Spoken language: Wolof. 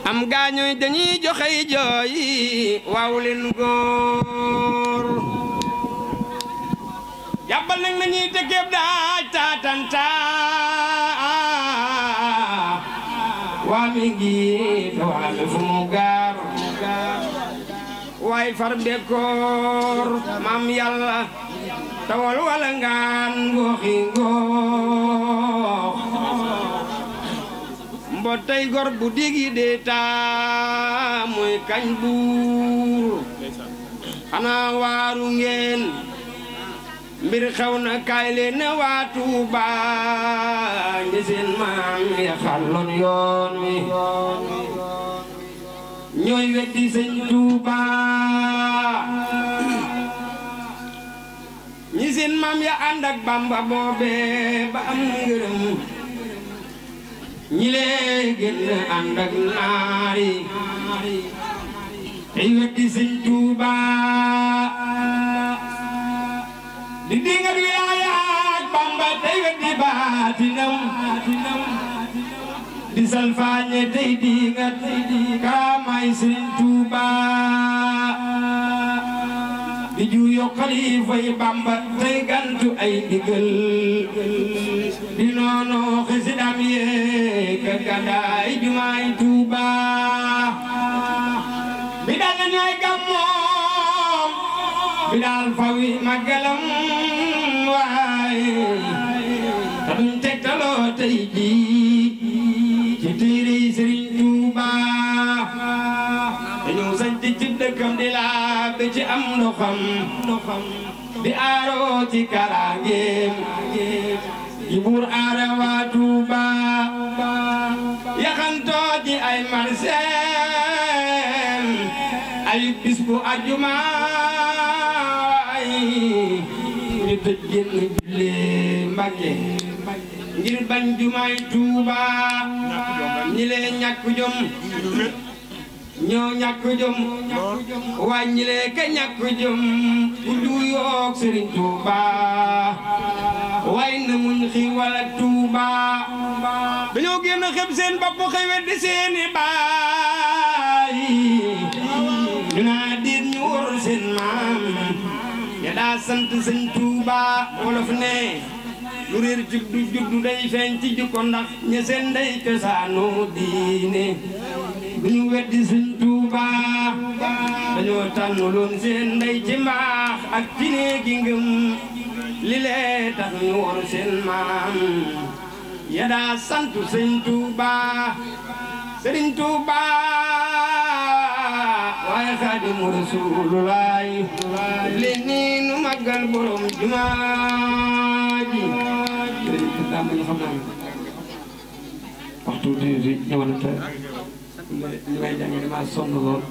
am gaañoy dañuy joxey jooy waaw leen góor jàppal nag nañuy tëggeeb daaj taatanta waa mi ngi waame fu mu gaar waay far bekkoor maam yàlla tawal wala ngaan ngooxi ngoox mbotay gor bu digi dee taa mooy kañ buur xanaa waaru ngeen mbir xew na kaay leen ne waa Tuuba ngi seen maam ya xàlloon yoon wi ñooy weddi sëñ Tuuba ñi seen maam ya ànd ak Bamba boobe ba am ngërëm ñi lee gën ànd ak naari tey weddi sëñ Tuuba di dingat wilaayaat Bamba tey weddi baatinam di salfaañe tey dingat karamay sëñ Tuuba di juuyo xalifay Bamba tey gantu ay ndigal di noono xesidam yee ka gàddaay jumaay Tuuba bi daal na ñooy gàmmoom bi daal fawi màggalam waaye te duñ tegtaloo tey jii ci téere Sëriñ Tuuba dañu sañ ci dëkkam di laa be ci am ndoxam di aaroo ci karangeem di buur aara waa Tuuba yaxantoo ci ay marseem ay bis bu àjjuma ay ñu tëj génn jullee Mbàkke ngir bañ jumaay Tuuba ñi lee ñàkk jom ñoo ñàkk jom waaye ñi lee ka ñàkk jom ku juuyoog Sëriñ Tuuba waaye na muñ xiiwal ak Tuuba dañoo génn xeb seen bopp xëy weddi seeni baay ñu naa diit ñu wor seen maam ya daa sant Sëñ Tuuba wolof ne lu réer ci du juddu day feeñ ci jikko ndax ña seen ndey cosaanu diine duñu weddi Sëñ Tuuba dañoo tànn loon seen ndey ci mbaax ak ci néegi ngëm li lee tax ñu wor seen maam ya daa sant Sëñ Tuuba Sëriñ Tuuba waaye Xaadimu Rasuulullaay leen nii nu màggal borom jumaa ji daa bañ xam naa waxtu di ñëwoon te li may jàng dama sonn lool